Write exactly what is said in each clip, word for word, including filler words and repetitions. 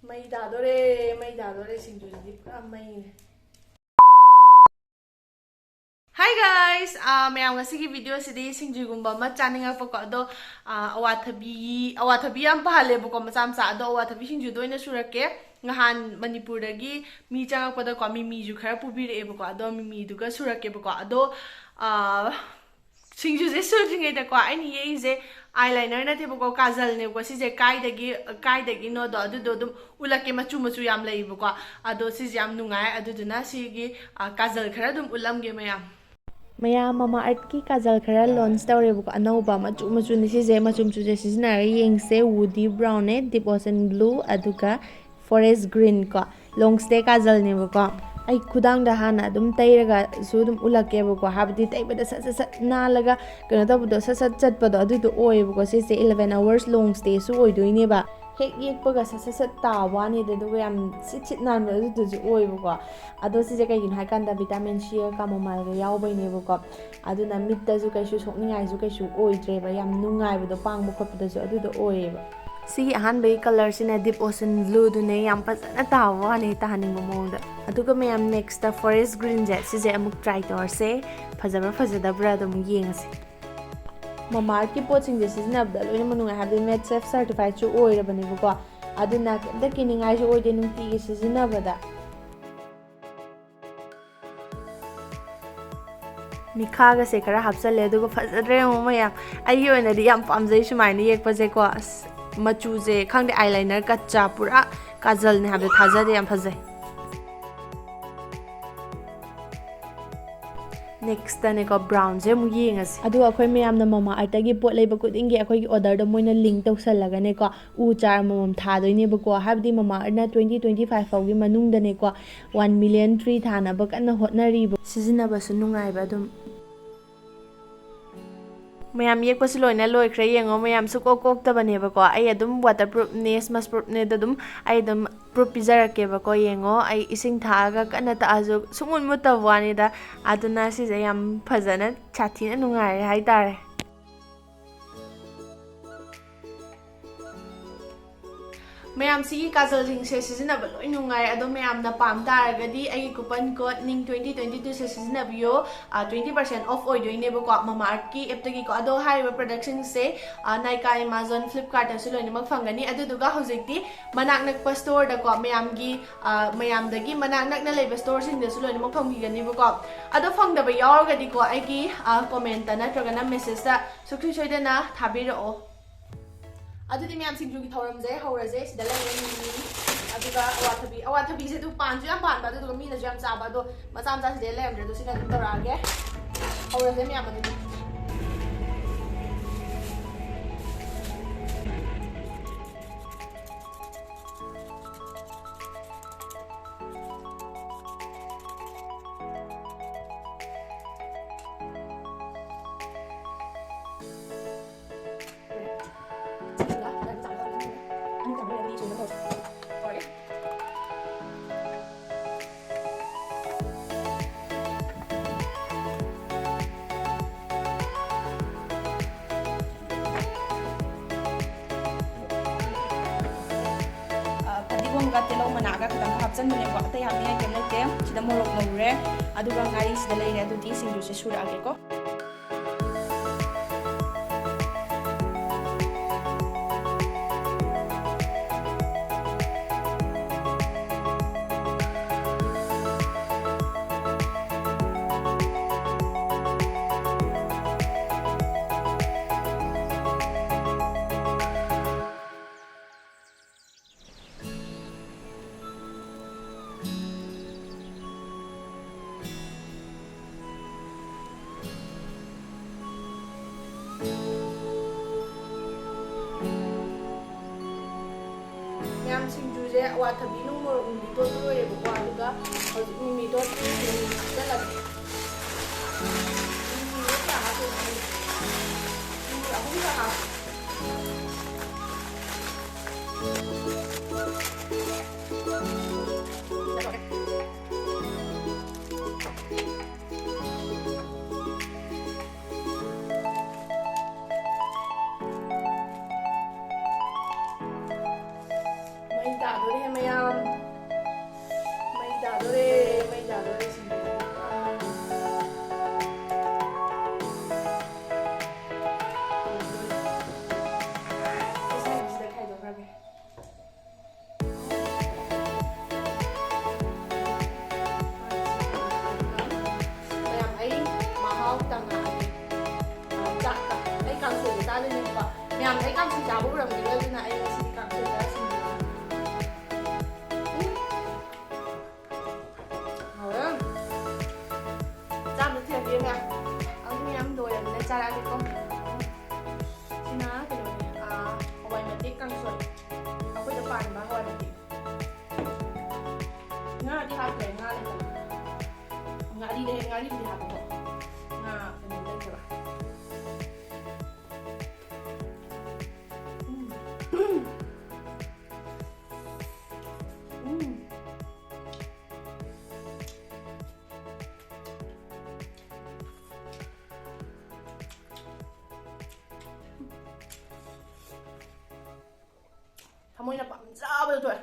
ꯃꯩ ꯇꯥꯗꯣꯔꯦ, ꯃꯩ ꯇꯥꯗꯣꯔꯦ, ꯁꯤꯡꯖꯨꯁꯤꯗꯤ ꯄꯨꯔꯥ ꯃꯩꯅꯦ꯫ Hi guys! ꯑꯥ, ꯃꯌꯥꯝ, ꯉꯁꯤꯒꯤ video ꯁꯤꯗꯤ ꯁꯤꯡꯖꯨꯒꯨꯝꯕ ꯑꯃ ꯆꯥꯅꯤꯡꯉꯛꯄꯀꯣ꯫ ꯑꯗꯣ, ꯑꯥ, ꯑꯋꯥꯊꯕꯤ, ꯑꯋꯥꯊꯕꯤ ꯌꯥꯝ ꯄꯥꯜꯂꯦꯕꯀꯣ, ꯃꯆꯥ ꯃꯆꯥ꯫ ꯑꯗꯣ ꯑꯋꯥꯊꯕꯤ ꯁꯤꯡꯖꯨꯗꯣ ꯑꯣꯏꯅ ꯁꯨꯔꯛꯀꯦ꯫ ꯅꯍꯥꯟ ꯃꯅꯤꯄꯨꯔꯗꯒꯤ ꯃꯤ ꯆꯪꯉꯛꯄꯗꯀꯣ, ꯃꯤꯃꯤꯁꯨ ꯈꯔ ꯄꯨꯕꯤꯔꯛꯑꯦꯕꯀꯣ꯫ ꯑꯗꯣ ꯃꯤꯃꯤꯗꯨꯒ ꯁꯨꯔꯛꯀꯦꯕꯀꯣ꯫ ꯑꯗꯣ, ꯑꯥ, ꯁꯤꯡꯖꯨꯁꯦ ꯁꯨꯗ꯭ꯔꯤꯉꯩꯗꯀꯣ, ꯑꯩꯅ ꯌꯦꯛꯏꯁꯦ eyeliner ꯅꯠꯇꯦꯕꯀꯣ, ꯀꯥꯖꯜꯅꯦꯕꯀꯣ꯫ ꯁꯤꯁꯦ ꯀꯥꯏꯗꯒꯤ, ꯀꯥꯏꯗꯒꯤꯅꯣꯗꯣ ꯑꯗꯨꯗꯣ ꯑꯗꯨꯝ ꯎꯠꯂꯛꯀꯦ꯫ ꯃꯆꯨ ꯃꯆꯨ ꯌꯥꯝ ꯂꯩꯌꯦꯕꯀꯣ꯫ ꯑꯗꯣ ꯁꯤꯁꯦ ꯌꯥꯝ ꯅꯨꯡꯉꯥꯏ꯫ ꯑꯗꯨꯗꯨꯅ ꯁꯤꯒꯤ, ꯑ, ꯀꯥꯖꯜ ꯈꯔ ꯑꯗꯨꯝ ꯎꯠꯂꯝꯒꯦ ꯃꯌꯥꯝ꯫ ꯃꯌꯥꯝ, Mamaearth ꯀꯤ ꯀꯥꯖꯜ ꯈꯔ launch ꯇꯧꯔꯦꯕꯀꯣ, ꯑꯅꯧꯕ ꯃꯆꯨ ꯃꯆꯨꯅꯤ꯫ ꯁꯤꯁꯦ ꯃꯆꯨ ꯃꯆꯨꯁꯦ ꯁꯤꯖꯤꯟꯅꯔꯒ ꯌꯦꯡꯁꯦ: Woody brown ꯅꯦ, Deep Ocean Blue, ꯑꯗꯨꯒ Forest Green ꯀꯣ꯫ Longstay ꯀꯥꯖꯜꯅꯦꯕꯀꯣ꯫ ꯑꯩ ꯈꯨꯗꯥꯡꯗ ꯍꯥꯟꯅ ꯑꯗꯨꯝ ꯇꯩꯔꯒꯁꯨ ꯑꯗꯨꯝ ꯎꯠꯂꯛꯀꯦꯕꯀꯣ, ꯍꯥꯏꯕꯗꯤ ꯇꯩꯕꯗ ꯁꯠ ꯁꯠ ꯁꯠ ꯅꯥꯜꯂꯒ ꯀꯩꯅꯣ ꯇꯧꯕꯗꯣ, ꯁꯠ ꯁꯠ ꯆꯠꯄꯗꯣ, ꯑꯗꯨꯗꯣ ꯑꯣꯏꯌꯦꯕꯀꯣ꯫ ꯁꯤꯁꯦ eleven hours long stay ꯁꯨ ꯑꯣꯏꯗꯣꯏꯅꯦꯕ꯫ ꯍꯦꯛ ꯌꯦꯛꯄꯒ ꯁꯠ ꯁꯠ ꯁꯠ ꯇꯥꯕ ꯋꯥꯅꯤꯗ, ꯑꯗꯨꯒ ꯌꯥꯝ ꯁꯤꯠ ꯁꯤꯠ ꯅꯥꯟꯕ ꯑꯗꯨꯗꯨꯁꯨ ꯑꯣꯏꯌꯦꯕꯀꯣ꯫ ꯑꯗꯣ ꯁꯤꯁꯦ ꯀꯩꯒꯤꯅꯣ ꯍꯥꯏꯀꯥꯟꯗ vitamin C ꯒ chamomile ꯒ ꯌꯥꯎꯕꯩꯅꯦꯕꯀꯣ꯫ ꯑꯗꯨꯅ ꯃꯤꯠꯇꯁꯨ ꯀꯩꯁꯨ ꯁꯣꯛꯅꯤꯡꯉꯥꯏꯁꯨ ꯀꯩꯁꯨ ꯑꯣꯏꯗ꯭ꯔꯦꯕ, ꯌꯥꯝ ꯅꯨꯡꯉꯥꯏꯕꯗꯣ ꯄꯥꯡꯕ ꯈꯣꯠꯄꯗꯁꯨ ꯑꯗꯨꯗꯣ ꯑꯣꯏꯌꯦꯕ꯫ ꯁꯤꯒꯤ ꯑꯍꯥꯟꯕꯒꯤ colour ꯁꯤꯅ Deep Ocean Blue ꯗꯨꯅꯦ, ꯌꯥꯝ ꯐꯖꯅ ꯇꯥꯕ ꯋꯥꯅꯤ, ꯇꯥꯍꯟꯅꯤꯡꯕ ꯃꯑꯣꯡꯗ꯫ ꯑꯗꯨꯒ ꯃꯌꯥꯝ, next Forest Green ꯁꯦ, ꯁꯤꯁꯦ ꯑꯃꯨꯛ try ꯇꯧꯔꯁꯦ꯫ ꯐꯖꯕ꯭ꯔꯥ ꯐꯖꯗꯕ꯭ꯔꯥ ꯑꯗꯨꯝ ꯌꯦꯡꯉꯁꯦ꯫ Mamaearth ꯀꯤ ꯄꯣꯠꯁꯤꯡꯁꯦ ꯁꯤꯖꯤꯟꯅꯕꯗ ꯂꯣꯏꯅꯃꯛ ꯅꯨꯡꯉꯥꯏ, ꯍꯥꯏꯕꯗꯤ MadeSafe certified ꯁꯨ ꯑꯣꯏꯔꯕꯅꯦꯕꯀꯣ꯫ ꯑꯗꯨꯅ ꯀꯩꯝꯇ ꯀꯤꯅꯤꯡꯉꯥꯏꯁꯨ ꯑꯣꯏꯗꯦ ꯅꯨꯡꯇꯤꯒꯤ ꯁꯤꯖꯤꯟꯅꯕꯗ꯫ ꯃꯤꯈꯥꯒꯁꯦ ꯈꯔ ꯍꯥꯞꯆꯜꯂꯦ, ꯑꯗꯨꯒ ꯐꯖꯗ꯭ꯔꯦ ꯌꯦꯡꯉꯣ ꯃꯌꯥꯝ꯫ ꯑꯩꯒꯤ ꯑꯣꯏꯅꯗꯤ ꯌꯥꯝ ꯄꯥꯝꯖꯩ ꯁꯨꯃꯥꯏꯅ ꯌꯦꯛꯄꯁꯦꯀꯣ꯫ ꯑꯁ, ꯃꯆꯨꯁꯦ ꯈꯪꯗꯦ, eyeliner ꯀꯠꯆꯥ ꯄꯨꯔꯥ ꯀꯥꯖꯜꯅꯦ ꯍꯥꯏꯕꯗꯣ ꯊꯥꯖꯗꯦ, ꯌꯥꯝ ꯐꯖꯩ꯫ Next ꯇꯅꯦꯀꯣ, brown ꯁꯦ ꯑꯃꯨꯛ ꯌꯦꯡꯉꯁꯦ꯫ ꯑꯗꯨꯒ ꯑꯩꯈꯣꯏ ꯃꯌꯥꯝꯅ Mamaearth ꯇꯒꯤ ꯄꯣꯠ ꯂꯩꯕ ꯈꯨꯗꯤꯡꯒꯤ ꯑꯩꯈꯣꯏꯒꯤ order ꯗꯣ ꯃꯣꯏꯅ link ꯇꯧꯁꯜꯂꯒꯅꯦꯀꯣ, ꯎ ꯆꯥꯔ ꯑꯃꯃꯝ ꯊꯥꯗꯣꯏꯅꯦꯕꯀꯣ꯫ ꯍꯥꯏꯕꯗꯤ Mamaearth ꯅ twenty twenty five ꯐꯥꯎꯒꯤ ꯃꯅꯨꯡꯗꯅꯦꯀꯣ, one million tree ꯊꯥꯅꯕ ꯀꯟꯅ ꯍꯣꯠꯅꯔꯤꯕ꯫ ꯁꯤꯖꯤꯟꯅꯕꯁꯨ ꯅꯨꯡꯉꯥꯏꯕ ꯑꯗꯨꯝ꯫ ꯃꯌꯥꯝ, ꯌꯦꯛꯄꯁꯨ ꯂꯣꯏꯅ ꯂꯣꯏꯈ꯭ꯔꯦ꯫ ꯌꯦꯡꯉꯣ ꯃꯌꯥꯝ, ꯁꯨꯛꯀꯣꯛ ꯀꯣꯛꯇꯕꯅꯦꯕꯀꯣ꯫ ꯑꯩ ꯑꯗꯨꯝ waterproof ꯅꯦ, smudge proof ꯅꯦ, ꯑꯗꯨꯝ ꯑꯩ ꯑꯗꯨꯝ proof ꯄꯤꯖꯔꯛꯀꯦꯕꯀꯣ꯫ ꯌꯦꯡꯉꯣ, ꯑꯩ ꯏꯁꯤꯡ ꯊꯥꯛꯑꯒ ꯀꯟꯅ ꯇꯛꯑꯁꯨ ꯁꯨꯡꯃꯨꯠ ꯃꯨꯠꯇꯕ ꯋꯥꯅꯤꯗ꯫ ꯑꯗꯨꯅ ꯁꯤꯁꯦ ꯌꯥꯝ ꯐꯖꯅ, ꯁꯥꯊꯤꯅ ꯅꯨꯡꯉꯥꯏꯔꯦ ꯍꯥꯏꯇꯥꯔꯦ꯫ ꯃꯌꯥꯝꯁꯤꯒꯤ ꯀꯥꯖꯜꯁꯤꯡꯁꯦ ꯁꯤꯖꯤꯟꯅꯕ ꯂꯣꯏ ꯅꯨꯡꯉꯥꯏ꯫ ꯑꯗꯣ ꯃꯌꯥꯝꯅ ꯄꯥꯝ ꯇꯥꯔꯒꯗꯤ ꯑꯩꯒꯤ coupon code ning twenty twenty two ꯁꯦ ꯁꯤꯖꯤꯟꯅꯕꯤꯌꯣ꯫ ꯇ꯭ꯋꯦꯟꯇꯤ ꯄꯥꯔꯁꯦꯟ ꯑꯣꯐ ꯑꯣꯏꯗꯣꯏꯅꯦꯕꯀꯣ, Mamaearth ꯀꯤ ꯑꯦꯞꯇꯒꯤꯀꯣ꯫ ꯑꯗꯣ ꯍꯥꯏꯔꯤꯕ ꯄ꯭ꯔꯗꯛꯁꯤꯡꯁꯦ Nykaa, Amazon, Flipkart ꯇꯁꯨ ꯂꯣꯏꯅꯃꯛ ꯐꯪꯒꯅꯤ꯫ ꯑꯗꯨꯗꯨꯒ ꯍꯧꯖꯤꯛꯇꯤ ꯃꯅꯥꯛ ꯅꯛꯄ ꯁ꯭ꯇꯣꯔꯗꯀꯣ, ꯃꯌꯥꯝꯒꯤ, ꯑ, ꯃꯌꯥꯝꯗꯒꯤ ꯃꯅꯥꯛ ꯅꯛꯅ ꯂꯩꯕ ꯁ꯭ꯇꯣꯔꯁꯤꯡꯗꯁꯨ ꯂꯣꯏꯅꯃꯛ ꯐꯪꯕꯤꯒꯅꯤꯕꯀꯣ꯫ ꯑꯗꯣ ꯐꯪꯗꯕ ꯌꯥꯎꯔꯒꯗꯤꯀꯣ, ꯑꯩꯒꯤ, ꯑ, ꯀꯣꯃꯦꯟꯇ ꯅꯠꯇ꯭ꯔꯒꯅ ꯃꯦꯁꯦꯖꯇ ꯁꯨꯡꯁꯣꯏ ꯁꯣꯏꯗꯅ ꯊꯥꯕꯤꯔꯛꯑꯣ꯫ ꯑꯗꯨꯗꯤ ꯃꯌꯥꯝ, ꯁꯤꯡꯖꯨꯒꯤ ꯊꯧꯔꯝꯁꯦ ꯍꯧꯔꯁꯦ꯫ ꯁꯤꯗ ꯂꯩꯔꯦ ꯃꯤꯃꯤ, ꯑꯗꯨꯒ ꯑꯋꯥꯊꯕꯤ꯫ ꯑꯋꯥꯊꯕꯤꯁꯦ ꯑꯗꯨ ꯄꯥꯟꯁꯨ ꯌꯥꯝ ꯄꯥꯟꯕ, ꯑꯗꯨꯗꯨꯒ ꯃꯤꯅꯁꯨ ꯌꯥꯝ ꯆꯥꯕ꯫ ꯑꯗꯣ ꯃꯆꯥ ꯃꯆꯥ ꯁꯤꯗ ꯂꯩꯔꯝꯗ꯭ꯔꯦ, ꯑꯗꯣ ꯁꯤꯅ ꯑꯗꯨꯝ ꯇꯧꯔꯛꯑꯒꯦ꯫ ꯍꯧꯔꯁꯦ ꯃꯌꯥꯝ ꯑꯗꯨꯗꯤ꯫ ꯑ, ꯐꯗꯤꯒꯣꯝꯒ ꯇꯤꯜꯍꯧ ꯃꯅꯥꯒ ꯈꯤꯇꯪ ꯍꯥꯞꯆꯟꯕꯅꯦꯀꯣ, ꯑꯇꯩ ꯍꯥꯞꯅꯤꯡꯉꯥꯏ ꯀꯩꯝ ꯂꯩꯇꯦ꯫ ꯁꯤꯗ ꯃꯣꯔꯣꯛ ꯂꯧꯔꯦ, ꯑꯗꯨꯒ ꯉꯥꯔꯤ ꯁꯤꯗ ꯂꯩꯔꯦ꯫ ꯑꯗꯨꯗꯤ ꯁꯤꯡꯖꯨꯁꯦ ꯁꯨꯔꯛꯑꯒꯦꯀꯣ꯫ ꯃꯌꯥꯝ, ꯁꯤꯡꯖꯨꯁꯦ ꯑꯋꯥꯊꯕꯤ ꯅꯨꯡ ꯃꯣꯔꯣꯛ ꯅꯨꯡꯗꯤ ꯇꯣꯠꯄ ꯂꯣꯏꯔꯦꯕꯀꯣ, ꯑꯗꯨꯒ ꯍꯧꯖꯤꯛ ꯃꯤꯃꯤ ꯇꯣꯠꯄꯒꯤ ꯃꯤꯃꯤ ꯍꯥꯞꯆꯜꯂꯒꯦ꯫ ꯃꯤꯃꯤꯁꯦ ꯀꯌꯥ ꯍꯥꯞꯇꯣꯏꯅꯣ ꯈꯪꯗꯦ꯫ ꯃꯤꯃꯤ ꯑꯍꯨꯝ ꯈꯛ ꯍꯥꯞꯄꯦ꯫ ꯃꯌꯥꯝ, ꯃꯩ ꯇꯥꯗꯣꯔꯦ, ꯃꯩ ꯇꯥꯗꯣꯔꯦ, ꯁꯤꯡꯖꯨ꯫ ꯏꯁꯤꯡꯁꯤꯗ ꯈꯥꯏꯗꯣꯛꯈ꯭ꯔꯒꯦ꯫ ꯃꯌꯥꯝ, ꯑꯩ ꯃꯍꯥꯎ ꯇꯪꯉꯛꯑꯒꯦ꯫ ꯑ, ꯆꯥꯛꯇ꯫ ꯑꯩ ꯀꯥꯡꯁꯣꯏꯗ ꯆꯥꯗꯣꯏꯅꯦꯕꯀꯣ꯫ ꯃꯌꯥꯝ, ꯑꯩ ꯀꯥꯡꯁꯣꯏ ꯆꯥꯕ ꯎꯔꯝꯈꯤꯔꯣꯏ, ꯑꯗꯨꯅ ꯑꯩ ꯉꯁꯤꯗꯤ ꯀꯥꯡꯁꯣꯏ ꯆꯥꯁꯤꯟꯕꯤꯔꯒꯦ꯫ ꯎꯝ꯫ ꯍꯥꯎꯋꯦ꯫ ꯆꯥꯕ ꯊꯤꯔꯛꯀꯦ ꯃꯌꯥꯝ꯫ ꯑꯗꯨ ꯃꯌꯥꯝ ꯂꯣꯏꯔꯕꯅꯤꯅ ꯆꯥꯔꯛꯑꯒꯦꯀꯣ꯫ ꯁꯤꯅ ꯀꯩꯅꯣꯅꯦ, ꯑꯥ, ꯍꯋꯥꯏ ꯃꯇꯦꯛ ꯀꯥꯡꯁꯣꯏ꯫ ꯑꯩꯈꯣꯏꯗ ꯄꯥꯟꯕ ꯍꯋꯥꯏ ꯃꯇꯦꯛ꯫ ꯉꯥꯗꯤ ꯍꯥꯞꯈ꯭ꯔꯦ, ꯉꯥ ꯂꯩꯇꯕ꯫ ꯉꯥꯔꯤ ꯂꯩ, ꯉꯥꯔꯤꯕꯨꯗꯤ ꯍꯥꯞꯄꯀꯣ꯫ ꯉꯥ ꯀꯩꯅꯣ ꯂꯩꯇꯕ꯫ ꯎꯝ꯫ ꯎꯝ꯫ ꯊꯃꯣꯏꯅ ꯄꯥꯝꯖꯕꯗꯣ ꯊꯣꯛꯑꯦ꯫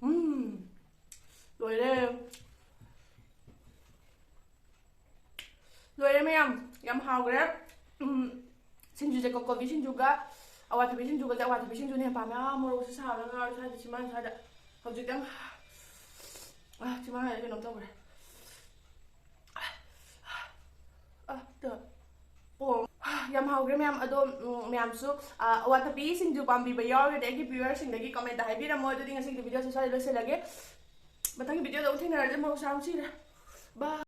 ꯎꯝ, ꯂꯣꯏꯔꯦ꯫ ꯂꯣꯏꯔꯦ ꯃꯌꯥꯝ, ꯌꯥꯝ ꯍꯥꯎꯈ꯭ꯔꯦ꯫ ꯎꯝ, ꯁꯤꯡꯖꯨꯁꯦ ꯀꯣ-, ꯀꯣꯕꯤ ꯁꯤꯡꯖꯨꯒ ꯑꯋꯥꯊꯕꯤ ꯁꯤꯡꯖꯨꯒꯁꯦ, ꯑꯋꯥꯊꯕꯤ ꯁꯤꯡꯖꯨꯅ ꯍꯦꯟꯅ ꯄꯥꯝꯃꯦ꯫ ꯑꯥ, ꯃꯣꯔꯣꯛꯁꯦ ꯁꯥꯕꯅ ꯉꯥꯎꯔꯦ ꯁ꯭ꯋꯥꯏꯗ, ꯆꯤꯝꯕꯥꯟ ꯁ꯭ꯋꯥꯏꯗ꯫ ꯍꯧꯖꯤꯛꯇꯪ, ꯑꯥ, ꯆꯤꯝꯕꯥꯟ ꯁ꯭ꯋꯥꯏꯗ ꯀꯩꯅꯣꯝ ꯇꯧꯈ꯭ꯔꯦ꯫ ꯑꯥ, ꯇ-, ꯑꯣ, ꯌꯥꯝ ꯍꯥꯎꯈ꯭ꯔꯦ ꯃꯌꯥꯝ꯫ ꯑꯗꯣ, ꯎꯝ, ꯃꯌꯥꯝꯁꯨ, ꯑꯥ, ꯑꯋꯥꯊꯕꯤ ꯁꯤꯡꯖꯨ ꯄꯥꯝꯕꯤꯕ ꯌꯥꯎꯔꯒꯗꯤ ꯑꯩꯒꯤ viewerꯁꯤꯡꯗꯒꯤ comment ꯍꯥꯏꯕꯤꯔꯝꯃꯣ꯫ ꯑꯗꯨꯗꯤ ꯉꯁꯤꯒꯤ videoꯁꯦ ꯁ꯭ꯋꯥꯏꯗ ꯂꯣꯏꯁꯤꯜꯂꯒꯦ꯫ ꯃꯊꯪꯒꯤ videoꯗ ꯑꯃꯨꯛ ꯊꯦꯡꯅꯔꯁꯦ꯫ ꯃꯣꯔꯣꯛ ꯁꯥꯕꯅ ꯁꯤꯔꯦ꯫ Bah,